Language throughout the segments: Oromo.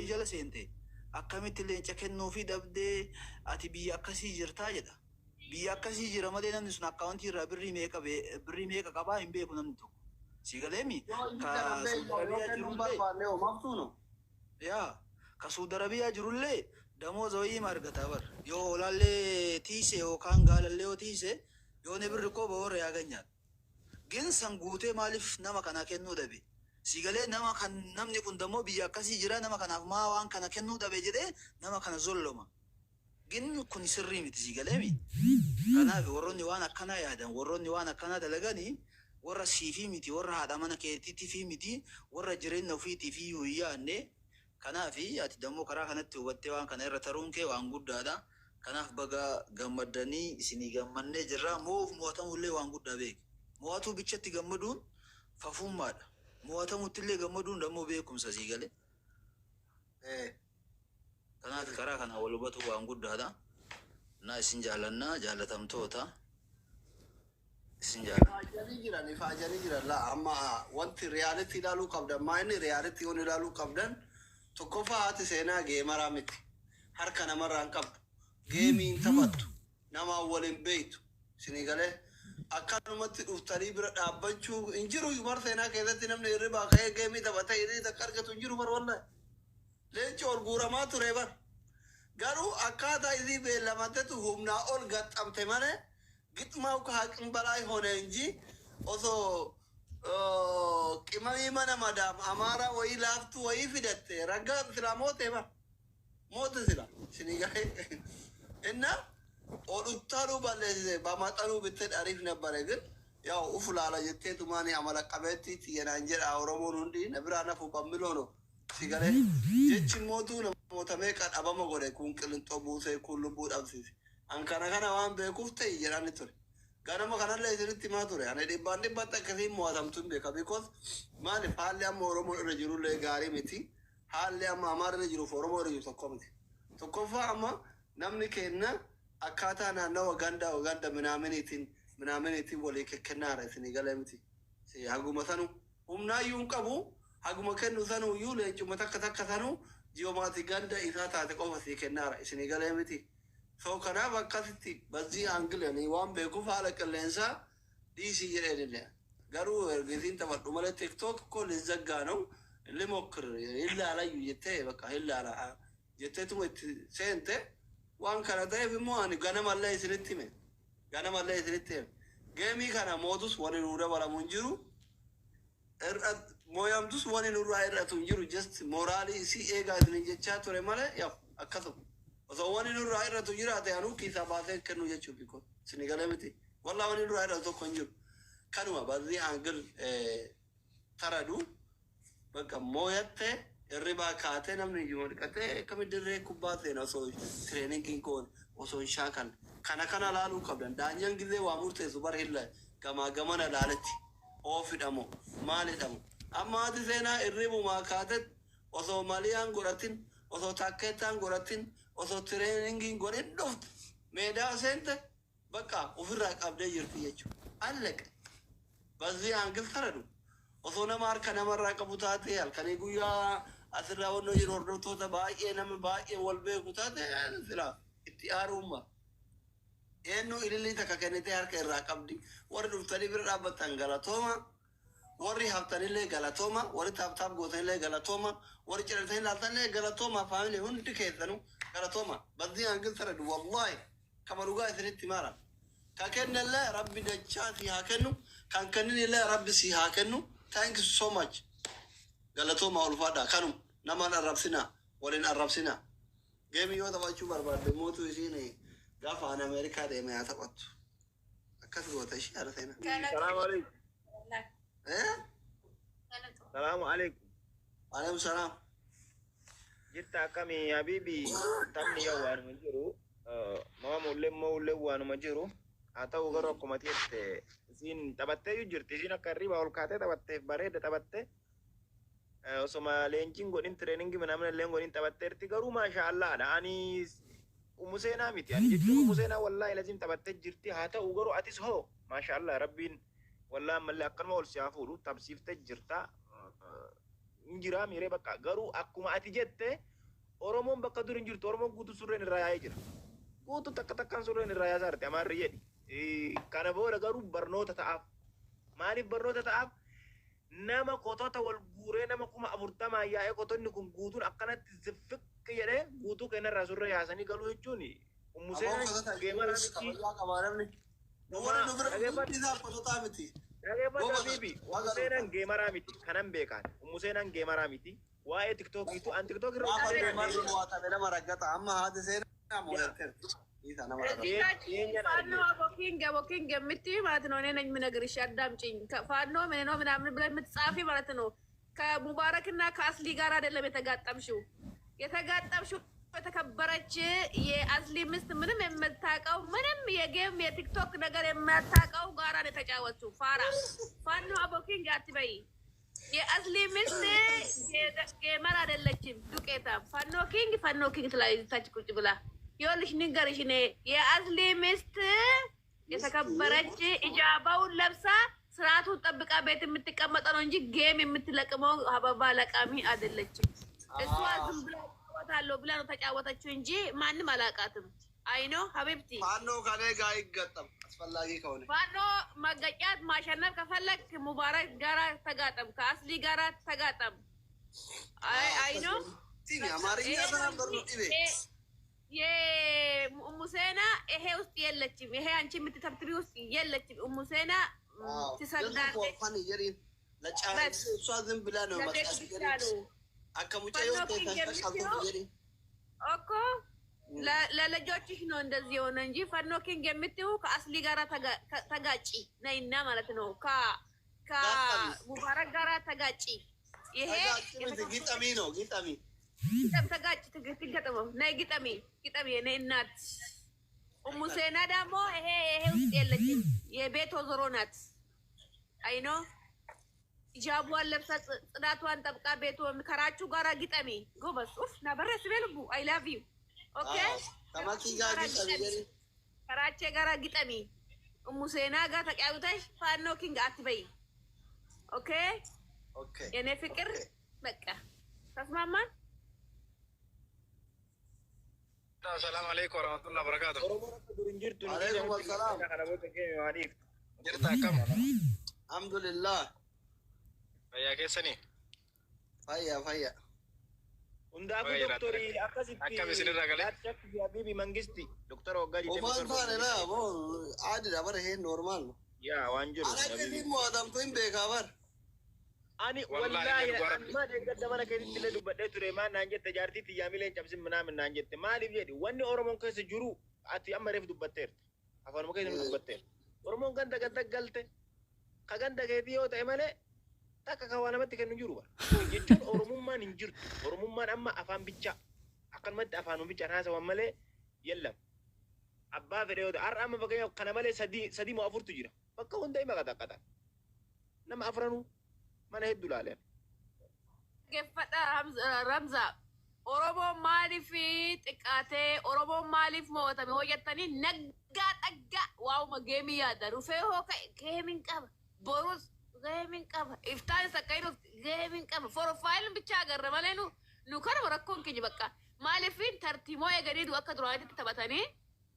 wayii jala seente, akkamitti leenca kennuufii dhabdee, ati biyya akkasii jirtaa jedha. Biyya akkasii jira malee namni sun akkaawuntii irraa birrii meeqa birrii meeqa qabaa hin beeku namni tokko. Si galeemi? Yoo inni Ka darbee Suudi yoo Arabiyaa kennuun jirullee barbaanne homaaftuunu. Yaa ka Suudi Arabiyaa jirullee damooza wayii ma argata bar. Yoo hoolaallee tiise yookaan gaalallee yoo tiise yoone birri koo በወር ያገኛል. ግን san guutee maaliif nama kana kennuu dhabe? Si galee? Nama kan namni kun dammoo biyya akkasii jira, nama kanaaf maa waan kana kennuu dhabe jedhee nama kana zolloma. ግን kun sirrii miti, si galeemi? Kanaaf warroonni waan akkanaa yaadan, warroonni waan akkanaa dalaganii, warra siifii miti, warra haadha mana keetiitifii miti, warra jireenya ofiitiif iyyuu hin yaadne. Kanaaf ati dammoo karaa kanatti hubattee waan kana irra taruun kee waan guddaadha. Kanaaf baga gammaddanii, isinii gammannee jirra. Moo'uuf mo'atamullee waan guddaa beeki. Mo'atuu bichatti gammaduun fafummaadha. Mo'atamuttillee gammaduun dammoo beekumsa, sii galee? Kanaaf karaa kana wal hubatu waan guddaadha. Na isin jaallannaa, jaallatamtoota, isin jaallanna. Ifaajanii jiran, ifaajanii jiran. Laa, amma wanti reality ilaaluu qabdan maa inni reality yoon ilaaluu qabdan, tokkoffaa haati seenaa gamer miti, harka namarraa hin qabdu, game hin taphattu, namaan waliin beeytu. Isinii galee? Akkanumatti dhuftanii bira dhaabbachuu hin jiru. Bar seenaa keessatti namni hirribaa ka'ee game taphatee hirrii takka argatu hin jiru bar. Wallahi leenci ol guuramaa ture bar. Garuu akkaataa isii beellamatetu humnaa ol gaxxamte malee ግጥሚያው ከአቅም በላይ ሆነ እንጂ osoo qimamii mana madaam amaara wayii laaftuu wayii fidatte ragga sila moote bar, moote sila. Isinii galee? እና ኦዱታኑ balleessite በመጠኑ ብትል አሪፍ ነበረ። ግን ያው uf laala jetteetumaani amala qabeetti xiyyanaan jedha. Oromoon hundi na biraa nafu bammiloo no. Si galee? Jechi mootuu namoota meeqa dhabama godhe, kun qilinxoo buusee, kun lubbuu dhabsiise. An kana kana waan beekuuf ta'e jedhani ture. Ganama kanallee isinitti himaa ture. Ani dhibbaan dhibbatti akkasiin mo'atamtu hin beeka, because maaliif, haalli amma Oromoon irra jirullee gaarii miti. Haalli amma Amaara irra jiruuf Oromoo irra jiru tokko miti. Tokkoffaa, amma namni kenna akkaataa naannawa ganda ganda minaaminiitiin minaaminiitiin walii kennaara. Isinii galee miti? Haguma sanu humnaayyuu hin qabu. Haguma kennu sanuyyuu leencuma takka takka sanuu jiyoomaati ganda isaa taate qofa sii kennaara. Isinii galee miti? So kanaaf akkasitti በዚህ angle ani waan beekuuf haala qilleensaa dhiisii jedheen illee. Garuu ergisiin taphadhu malee TikTok እኮ ሊዘጋ ነው፣ ልሞክር ilaalayyuu jettee, bakka ilaala jetteetuma itti seente. Waan kana ta'eef immoo ani ganamallee isinitti hime, ganamallee isinitti hime. Game kana mootus wani nuu dabalamu hin jiru, mooyamtus wani nurraa hir'atu hin jiru. Just moraalii isii eegaa isinin jechaa ture malee, yaw akkasuma osoo wani nurraa hir'atu jiraate anuu kiisaa baasee kennu jechuu biko. Isinii galee miti? Wallaa wani nurraa hir'atu tokko hin jiru. Kanuma በዚህ angle taradu bakka mooyatte hirribaa kaatee namni iyyuu dhiqatee akkami dirree kubbaa seena osoo trainingiin goone, osoo hin shaakalle? Kana kana laaluu qabdan. Daanyaan gizee waa murteessu bar hilla gamaa gamana laaletti oofidhamo maalidhamo. Amma haati seenaa hirribumaa kaate osoo maliyaan godhatin, osoo takkeettaan godhatin, osoo trainingiin godhin dhufte meedaa seente, bakka ofirraa qabdee jirti jechuudha. አለቀ. በዚህ angle ተረዱ. Osoo nama harka namarraa qabu taate, halkanii guyyaa asirraa wannoo jiru hordoftoota baay'ee, nama baay'ee wal beeku taate, sila itti aaruumma. Eenyu ilillii takka kennitee harka irraa qabdi. Warri dhuftanii bira dhaabbattan galatooma. Warri haftanillee galatooma. Warri tap tap gootanillee galatooma. Warri cidhatanii laaltanillee galatooma. Family hundi keessanuu galatooma. በዚህ angle ተረዱ. Wallaahi kama dhugaa isinitti maara. Ka kennellee Rabbi dachaa si haa kennu. Kan kenninillee Rabbi si haa kennu. Thank you so much. Galatooma, ulfaadha. Kanum namaan arrabsinaa, waliin arrabsinaa. Game yoo taphachuu barbaadde mootu isiin gaafa ani Ameerikaa deeme haa taphattu. Akkas goota ishee haadha seenaa. Salaamu alaikum. Eh? Salaamu alaikum. Alaikum salaam. Jirta, akkamii habiibi? Taphni yoo waanuma jiru, mo'amullee mo'ullee waanuma jiru. Haa ta'u garuu akkuma jette isiin taphattee jirti. Isiin akka hirribaa ol kaatee taphatteef bareeda taphatte. Osoma leenjiin godhin, training ምናምን illee godhin taphatteerti, garuu maasha Allaadha. Ani umu seenaa miti. Ani jechuun umu seenaa wallaahi lazim taphattee jirti. Haa ta'u garuu atis hoo maasha Allah, Rabbiin wallaahi ammallee akkanuma ol si haa fuudhu, tapsiiftee jirta. Hin jiraa miiree bakka garuu akkuma ati jette. Oromoon bakka dur hin jirtu. Oromoon guutuu surreen irraa yaa'ee jira. Guutuu takka takkaan surreen irraa yaasaa jirti Amaarri jedhi. Kana booda garuu barnoota ta'aaf. Maaliif barnoota ta'aaf? Nama kotota wal guuree nama 40,000 yaa'ee kotonni kun guutuun akkanatti ziffiq jedhee guutuu kennarraa surree yaasanii galuu jechuun Aboo Museen kotota gamer miti. kabajaa qabaa namni. Warri nu bira hundi isaa kototaa miti. Dhageeffadhu Goba Habibi, waaqa Museenaan gamer miti kanan beekaan. Museenaan gamer miti. Waa'ee TikTokiitu an TikTok irra Gaafa Museenaan gamerri mo'atame nama raggata amma haati seenaa mo'atteerti. Isa nama raggata. Dhiyeenyaan ፋኖ argee. አቦኪንግ አቦኪንግ የምትይ ማለት ነው። እኔ ነኝ የምነግርሽ፣ አዳምጪኝ። ፋኖ ምን ነው ምናምን ብለሽ የምትጻፊ ማለት ነው። ከሙባረክና ከአስሊ ጋር አይደለም የተጋጠምሽው። የተጋጠምሽው የተከበረች የአስሊ ሚስት ምንም የምታውቀው ምንም የ game የቲክቶክ ነገር የማታውቀው ጋራ ነው የተጫወትሽው። ፋራ ፋኖ አቦኪንግ አትበይ። የአስሊ ሚስት gamer አይደለችም። ዱቄታ ፋኖ king ፋኖ king ትላለች ታች ቁጭ ብላ። ይኸውልሽ ንገርሽ፣ እኔ የአስሊ ሚስት የተከበረች ኢጃባውን ለብሳ ስርዓቱን ጠብቃ ቤት የምትቀመጠው ነው እንጂ game የምትለቅመው አበባ ለቃሚ አይደለችም። እሷ ዝም ብላ እጫወታለሁ ብላ ነው ተጫወተችው እንጂ ማንም አላውቃትም። አይኖ حبيبتي ፋኖ ከኔ ጋር ይገጠም አስፈላጊ ከሆነ። ፋኖ መገጫት ማሸነፍ ከፈለግ ሙባረክ ጋራ ተጋጠም፣ ከአስሊ ጋራ ተጋጠም። አይ አይኖ ቲኒ አማርኛ ተናገሩ ዲቤ። የሙሴና ይሄ ውስጥ የለችም። ይሄ አንቺ የምትተብትቢ ውስጥ የለችም። ሙሴና ትሰግዳለች። ፋን ጀሪን ለጫ እሷ ዝም ብላ ነው ለቤት መጣች። ብቻ ነው akka mucayyoo ta'e jedhi እኮ ለልጆችሽ ነው እንደዚህ የሆነ እንጂ ፋኖ king የምትይው ከአስሊ ጋራ ተጋጪ ነይና ማለት ነው። ከሙባረክ ጋራ ተጋጪ። ይሄ ግጠሚ ነው ግጠሚ። ተጋጭ ትገጥመው ነይ ግጠሚ ግጠሚ የኔ እናት። ሙሴና ደግሞ ይሄ ውስጥ የለችም። የቤት ወይዘሮ ናት። አይኖ ሂጃቧን ለብሳ ጽዳቷን ጠብቃ ቤቱ ከራችሁ ጋራ ግጠሚ ጎበዝ። ኡፍ ናበረ ስቤልቡ I love you okay። ከመኪ ጋር ግጠሚ jedhi። ከራቼ ጋራ ግጠሚ። ሙሴና ጋር ተጫውተሽ ፋኖ king አትበይ። Okay Okay የኔ ፍቅር በቃ ተስማማን። السلام عليكم ورحمة الله وبركاته. Oromoon akka dur hin jirtu. عليكم السلام. Kana booda game waan dhiiftu. Jirta akkam? Alhamdulillah. Fayyaa keessanii? Fayya fayya. Hundaafuu Baay'ee doktorii akkasitti. Akkam isinirraa galee? Shakki Habibi Mangisti doktora waggaa Ofaan taane laa boo aadidha bara isheen normal. Yaa waan jiru. Ana akkasiin mo'atamtu hin beekaa bar. Ani Wallaahi wallaahi dhugaa Rabbi. amma deeggarsa mana keessatti illee dubbadhee ture maal naan jette jaartii xiyyaamilee hin cabsin minaamin naan jette maaliif jedhi wanni Oromoon keessa jiru ati amma reef dubbatteerta afaanuma keessa nu dubbatteerta Oromoon ganda ganda galte ka ganda keetii yoo ta'e malee takka ka waa namatti kennu jiru bara jechuun Oromummaan hin jirtu. Oromummaan amma afaan bichaa akkanumatti afaanuma bichaan haasawan malee yellam abbaa fedhe yoo ta'e har'a amma fakkeenyaaf kana malee sadii sadii moo afurtu jira bakka hunda hima qaxaqaxa nama afranuu mana hedduu laaleen. Dhaggeeffadha Ramza. Oromoon maaliif xiqqaatee Oromoon maaliif mo'atame hoo jettanii naggaa dhaggaa waa'uma game yaada. Rufee hoo ka'e gameiin qaba. Borus gameiin qaba. Iftaanis akka inni gameiin qaba. Profileiin bichaa agarra malee nu kanuma rakkoon keenya bakka. Maaliif tartiimoo eeganii akka duraanitti taphatanii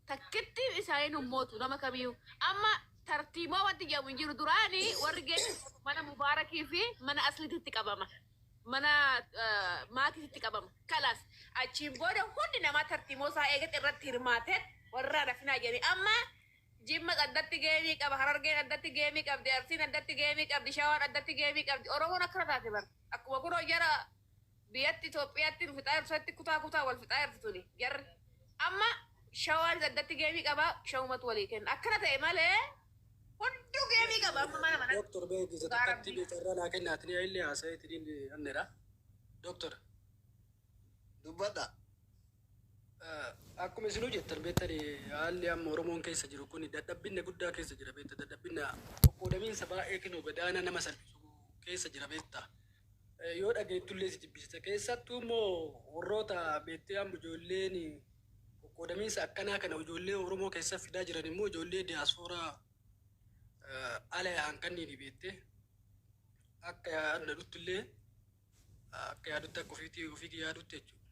takkitti isaanii nu mootu nama kamiyyuu. Amma tartiimoo wanti jedhamu hin jiru duraanii warri game mana Mubaarakii fi mana Asliititti qabama. Mana maatiitti qabama. Kalaas achiin booda hundi namaa tartiimoo isaa eegate irratti hirmaatee warra rafinaa jedhanii amma Jimma addatti game qaba, Harargeen addatti game qabdi, Arsiin addatti game qabdi, Shawaan addatti game qabdi. Oromoon akkana taate bara. Akkuma kunoo jara biyyatti Itoophiyaatti fixaa jirtu kutaa kutaa wal fixaa jirtu tuni jarri. Amma Shawaan addatti game qaba, Shawumatu walii kenna. Akkana ta'e malee hunduu game qaba amma mana mana. Doktor beekisa takkatti beekarraa naa kennaatiin illee haasa'eetiin annedha. Doktor. Dubbadha. Akkuma isinuu jettan beektani haalli amma Oromoon keessa jiru kun dadhabbinna guddaa keessa jira beekta, dadhabbinna qoqqoodamiinsa baay'ee kennu gadaana nama salphisu keessa jira beekta. Yoo dhageettullee si jibbisiisa, keessattuu immoo warroota beektee amma ijoolleen qoqqoodamiinsa akkanaa kana ijoollee Oromoo keessa fidaa jiran immoo ijoollee diyaaspooraa ala yaa'an kanneen beektee akka yaadutti illee akka yaadutti akka ofiitii ofii yaadutti jechuudha.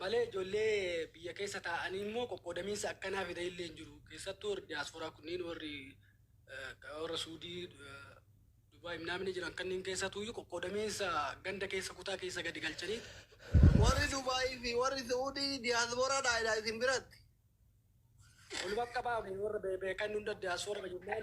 Malee ijoollee biyya keessa taa'anii immoo qoqqoodamiinsa akkanaa fida illee hin jiru. Keessattuu warri diyaasporaa kunniin, warri warra Suudii, Dubaay namni jiran kanneen keessattuu qoqqoodamiinsa ganda keessa, kutaa keessa gadi galchanii. Warri Dubaayii fi warri Saudii diyaasporaa dha isin biratti. Walumaa qabaa warra beekan hunda diyaasporaa jennaan.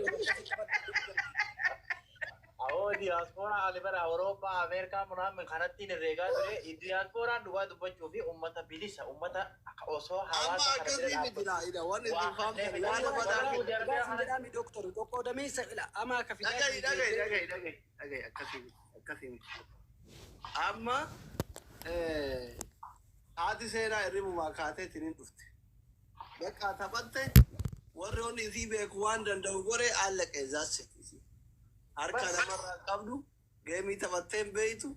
Awoo, diyaasporaa ani bara Awurooppaa, Ameerikaa munaamin kanatti herreegaa ture. Diyaaspooraan dhugaa dubbachuu fi ummata bilisa, ummata osoo Amma hawaasa kana bira akkasii miti dhaabbatu. laa wanni Waa isin fahamtan kanneen yaada badaa Saudi Arabiyaa kana Jedhami doktor, qoqqoodamiinsa amaa akka fidaa. Dhagahi, dhagahi, dhagahi, dhagahi, dhagahi, akkasii miti, akkasii miti. Amma haati seenaa hirribumaa kaatee ittiin dhufte. Bakka taphatte, warri onni isii beeku waan danda'u godhee allaqee zaasseeti isii. Harka namarraa qabdu geemii taphattee hin beeytu.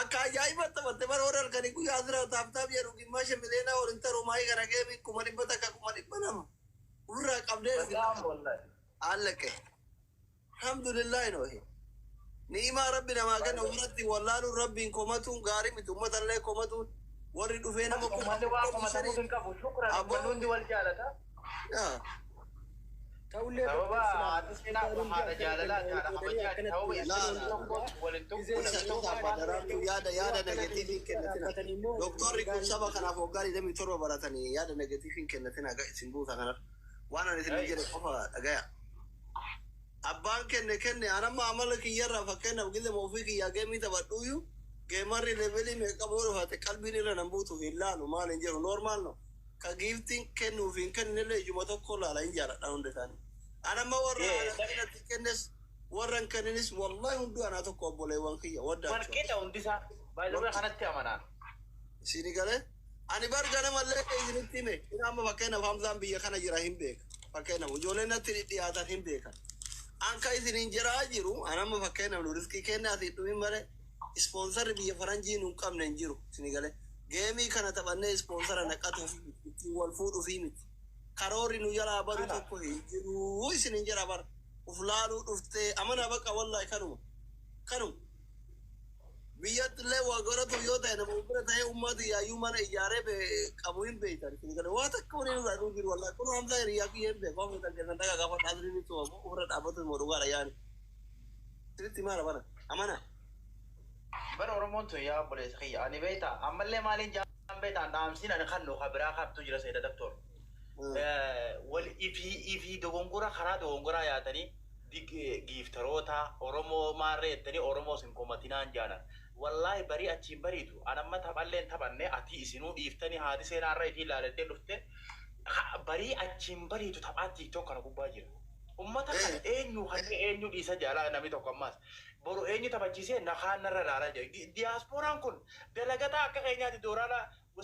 Akka ajaa'iba taphatte bara warra halkanii guyyaa asirraa tap tap jedhu gimmaasha mileenaa waliin taruu maayii kana geemii 100,000, 200,000 ofirraa qabdee allaqe. Alhamdulillah noohi. Ni'imaa Rabbi namaa kenna ofirratti wallaaluun, Rabbiin komatuun gaarii miti, uummatallee komatuun warri dhufee nama Uummanni waan komatamuuf hin qabu. Shukran, uummanni hundi wal jaalata. Yaa. Ta'ullee Sababa haati seenaa haadha jaalalaati, haadha kabajaati. Sababa isin tokko waliin tokko namni tokko Daraartuu, yaada negative hin kennatina. Doktorri kun saba kanaaf waggaa 27 baratanii yaada negative hin kennatina isin buusa kanarra. Waan ani isin jedhe qofa dhagaya. Abbaan kenne kenne, anamma amala kiyyarraa fakkeenyaaf gizema ofii kiyyaa geemii taphadhuyyuu, gamerri levelii meeqa boo dhufate qalbiin irra nan buutuuf hin laalu, maal hin jedhu, normal no. Ka giftiin kennuuf hin kennellee ijuma tokko laala, hin jaaladha hunda isaanii. Anamma warra haadha kennes warra hin kenninis, wallahi hunduu anaa tokko, obboleewwan kiyya waddaachuu. Walqixa hundisaa baay'ee kanatti amanaan. Isini galee ani bar ganamallee isinitti hime. Inni amma fakkeenyaaf Hamzaan biyya kana jira hin beeka. Fakkeenyaaf ijoolleen natti dhiyaatan hin beekan. Anka isiniin jiraa jiru an amma fakkeenyaaf nu riskii kennaa asii dhumin malee sponsorri biyya faranjii nu hin qabne hin jiru. Isini galee geemii kana taphannee sponsora naqatuuf ittiin wal fuudhuufii miti. Karoorri nu jalaa badu tokko hin jiru isiniin jira bar. Uf laaluu dhuftee amana baqa, wallahi kanuma. Kanuma. Biyyatti illee waa godhatu yoo ta'e nama bira ta'ee uummata yaayyuu mana ijaaree qabu hin beektan. Waa takka waliin irraa dhuu jiru wallahi. Kun Hamzaa hiriyaa kiyya hin beeku. Waan feetan keessan dhagaa gaafa dhaabni ni tumamu ofirra dhaabbatu immoo dhugaadha yaani. Sirriitti maala bara amana. Bara Oromoon tun, yaa obboleessa kiyya, ani beektaa ammallee maaliin jaan beektaa, dhaamsiin ani kan nuka biraa qabtu jira seeda doktor. Wal ifii ifii dogongora karaa dogongoraa yaatanii gifteroota Oromoo maarree jettanii Oromoo sin komatinaan jaalan. Wallaahi barii achiin bariitu an amma taphallee hin taphanne, ati isinuu dhiiftanii haati seenaarra ifii ilaalattee dhufte, barii achiin bariitu taphaa TikTok kana gubbaa jira. Ummata kana eenyu kanneen eenyu dhiisa jaalaa namni tokko ammaas boru eenyu taphachiisee nakaan narra ilaalaa jira. Diyaaspooraan kun dalagataa akka keenyaatti dooraala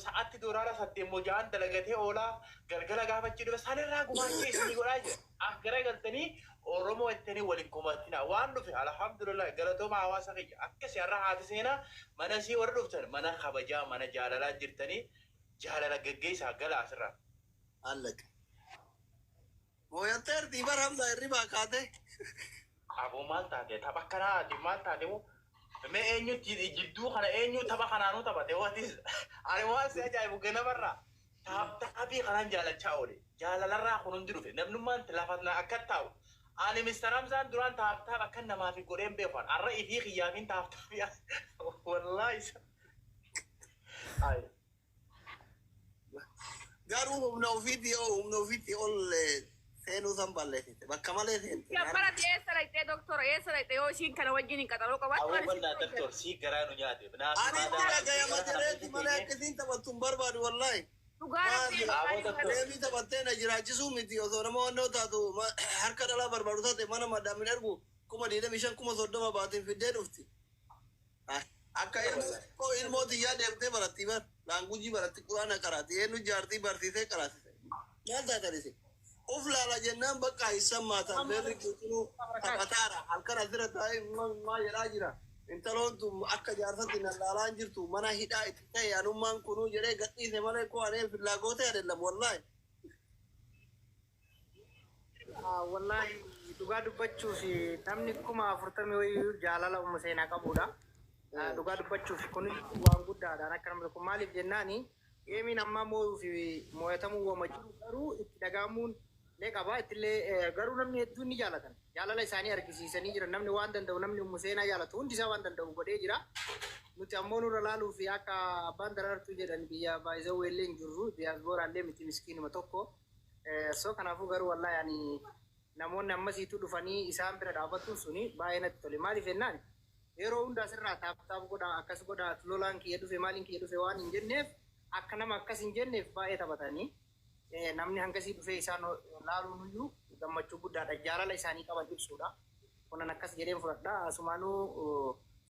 sa'aatti dooraala 8 moo 6n dalagatee oolaa, galgala gaafachuu dhufe sanirraa gumaachee isinii godhaa jira. As galtanii Oromoo jettanii waliin komatinaa, waan dhufe alhamdulillah, galatooma hawaasa kiyya. Akkasii har'a haati seenaa mana sii warra dhuftan mana kabajaa, mana jaalalaa jirtanii, jaalala gaggeessaa gala asirraa. Allaqa. Mooyatteertii bar Hamzaa hirribaa kaatee. Aboo, maal taate? Tapha akkanaati maal taate moo? Mee eenyutti jidduu kana eenyu tapha kanaanuu taphate? Watis ani waan si ajaa'ibu ganamarraa taphii kanaan jaalachaa oole, jaalalarraa kun hundi dhufe, namnummaan lafa na akka taa'u ani Mr. Hamzaan duraan tap tap akka namaaf godheen beekan, har'a ifii kiyyaafin tap tapii, wallaahi isa. Ay. Garuu humna ofiitii humna ofiitii ol seenuu san balleessite. Bakka malee seente. Gabbara, eessa dhaqxee doktora, eessa dhaqxee yoo ishiin kana wajjin hin qaxaroo qabaattu? Aboo bal'aa doktor sii garaa nu nyaate. Ani itti dhagayama jireetti malee akkasiin taphattu hin barbaadu wallaahi. Dhugaa Rabbii. Aboo doktor. Deemii taphattee na jiraachisuu miti, osoo nama wannoo taatu harka dhalaa barbaadu taate mana madaamin ergu 25,000, 30,000 baatiin fiddee dhufti. Akka ilmoo ilmoo xiyyaa deemtee baratti bar language baratti, quraana qaraati, eenyu jaartii barsiisee qaraasise maal taatan isin uf laala jennaan bakka hissan maataan beerri qulqulluu taphataara halkan asirra taa'ee maa jedhaa jira. Intaloon tun akka jaarsatti na laalaa hin jirtu, mana hidhaa itti ta'e anummaan kunuu jedhee gadhiise malee koo anee fillaagootee adeelam wallaahi. Wallaahi dhugaa dubbachuuf namni 40,000 wayii jaalala umma seenaa qabudha. Dhugaa dubbachuuf kun waan guddaadhaan akka namni tokko maaliif jennaani geemiin ammaa moo'uu fi moo'atamuu wama jiru garuu itti dhaga'amuun illee qaba ittillee garuu namni hedduun ni jaalatan jaalala isaanii argisiisanii jiran namni waan danda'u namni Ummu Seenaa jaalatu hundi isaa waan danda'u godhee jira. Nuti ammoo nurra laaluu fi akka abbaan daraartuu jedhan biyya baay'isawuu illee hin jirru diyaasbooraallee miti miskiinuma tokko. So kanaafuu garuu wallaahi ani namoonni ammasiitu dhufanii isaan bira dhaabbatuun suni baay'ee natti tole. Maaliif jennaan yeroo hunda asirraa tap tap godhaa akkas godhaa lolaan kiyya dhufe maaliin kiyya dhufe waan hin jenneef akka nama akkas hin jenneef baay'ee taphatanii namni hangasii dhufee isaan laaluun iyyuu gammachuu guddaadha. Jaalala isaanii qaban ibsuudha. Kunan akkas jedheen fudhadha. Asumaanuu.